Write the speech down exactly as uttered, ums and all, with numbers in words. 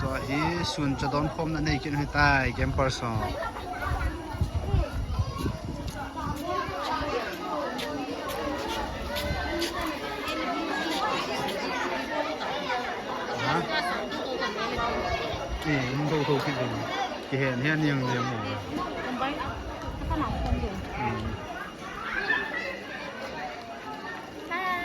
Hi sun cha don khomna nei kit hitai campers ho. Ha? Eh, in do do kit ding. Kihen hen yang yang mo. Hmm. Hi.